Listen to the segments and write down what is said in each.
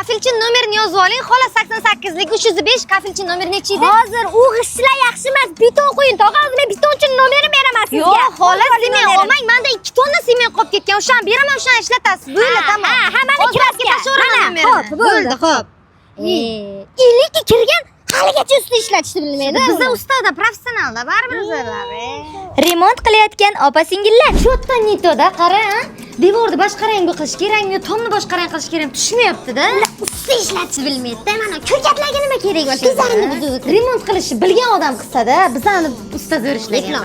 Kafelchi nomerini yozib oling. Xola, 88 lik 305 kafelchi nomeri nechi edi? Hozir u g'ishtlar yaxshi emas, beton qo'ying, tog'a. Hozir men betonchini nomerini beraman sizga. Yo'q, xola, Qo'ying sement nomerini. olmang. Menda 2 tonna sement qolib ketgan. O'shani beraman, o'shani ishlatasiz. Bo'ldi, tamom. Ha, mana Hozir краска. tashlayveraman Mana, nomerini. Xo'p, bo'ldi. Bo'ldi, xo'p. 52 kirgan, haligacha ustida ishlatishni bilmaydi. Biza ustada, professionalda, baribir bizlar. Remont qilayotgan opa singillar. Что-то не то da, qara, ha? Devorni boshqa rangga qilish kerakmi, tomni boshqa rang qilish kerakmi, tushmayapti-da. Usta ishlatishni bilmaydi. Mana ko'katlarga nima kerak bor? Dizayni buzib. Remont qilishni bilgan odam qilsa-da, bizani usta zo'r ishlagan.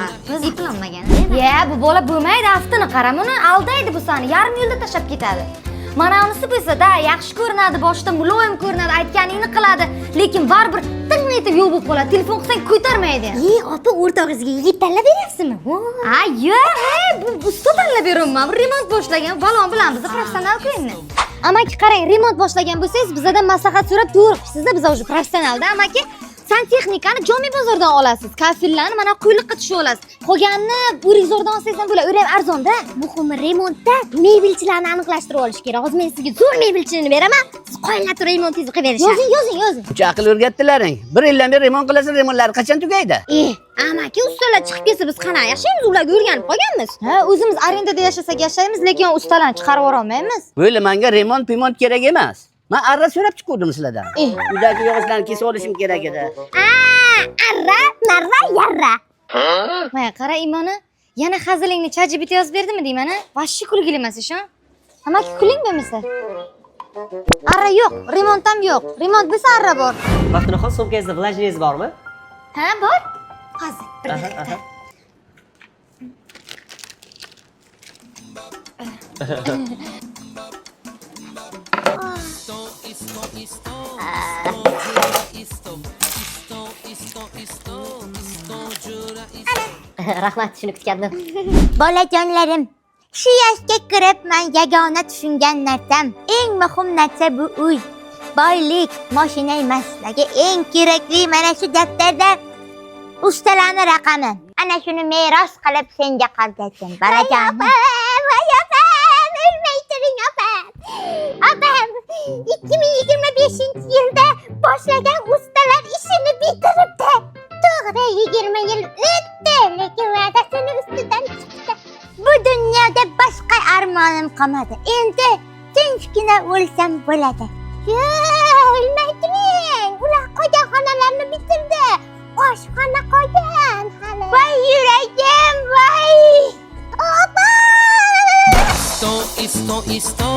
Eplonmagan. Ya, bu bola bo'lmaydi, aftini qara, buni aldaydi bu sani, yarim yo'lda tashlab ketadi. Mana unisi bo'lsa-da, yaxshi ko'rinadi, boshida muloyim ko'rinadi, aytganingni qiladi, lekin baribir ting etib yo'q bo'lib qoladi. Telefon qilsang ko'tarmaydi ham. E, opa, o'rtog'ingizga yigit tanlab beryapsizmi? A, yo'q, he, bu usta tanlab beryapman. Bu remont boshlagan balon bilan biz professional-ku endi. Amaki, qarang, remont boshlagan bo'lsangiz, bizdan maslahat so'rab to'g'ri qilibsiz-da, biz уже professionalda. Amaki, santexnikani Jomi bozordan olasiz, kafellarni mana Qo'yliqqa tushib olasiz. Qolganini O'rikzordan olsangiz ham bo'ladi, u ham arzonda. Muhimi, remontda mebelchilarni aniqlashtirib olish kerak. Hozir men sizga zo'r mebelchini beraman. Siz qoyillatib remontingizni qilib berishadi. Yozing, yozing, yozing. Uncha aql o'rgatdilaring. Bir yildan beri remont qilasan, remontlar qachon tugaydi? E, amaki, ustalar chiqib ketsa biz qanaqa yashaymiz? Ularga o'rganib qolganmiz. Ha, o'zimiz arendada yashasak yashaymiz, lekin ustalarni chiqarib yubora olmaymiz. Bo'ldi, menga remont, pimont kerak emas. Men arra so'rab chiquvdim sizlardan. Uydagi yog'ochlarni kesib olishim kerak edi. A, arra, narra, yarra. Mana qara, Imoni, yana hazilingni ChatGPT yozib berdimi deyman, a? Вообще kulgili emas ish, Amaki, kuling bo'lmasa. Arra yo'q, remont ham yo'q. Remont bo'lsa arra bor. Baxtinoxon, sumkangizda влажный ingiz bormi? Ha, bor. Hozir, bir daqiqa. Aha. Rahmat, shuni kutgandim. Bolajonlarim, shu yoshga kirib man yagona tushungan narsam, eng muhim narsa bu uy. Boylik, mashina emas, lekin eng kerakli mana shu daftarda ustalarni raqami. Ana shuni meros qilib senga qoldirdim, bolajonim. Voy opam, o'lmay turing opam. Opam, 2025-yilda boshlagan ustalar ishini bitiribdi. To'g'ri, 20 yil o'tdi, lekin va'dasini ustidan chiqdi. Bu dunyoda boshqa armonim qolmadi. Endi tinchgina o'lsam bo'ladi. Yo'q, o'lmay turing. Ular qolgan xonalarni bitirdi. Oshxona qolgan hali. Voy yuragim, voy! Opa! Isto, isto, isto.